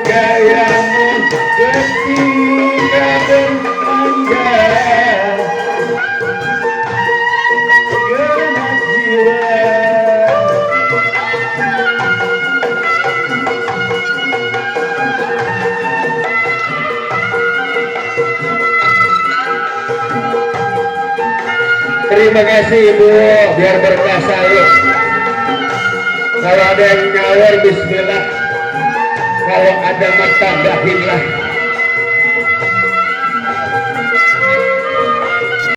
gayamu ketika berpanjang genap jiwa. Terima kasih Ibu, biar berkah selalu. Kalau ada yang nyawar, bismillah. Kalau ada mata, bahinlah.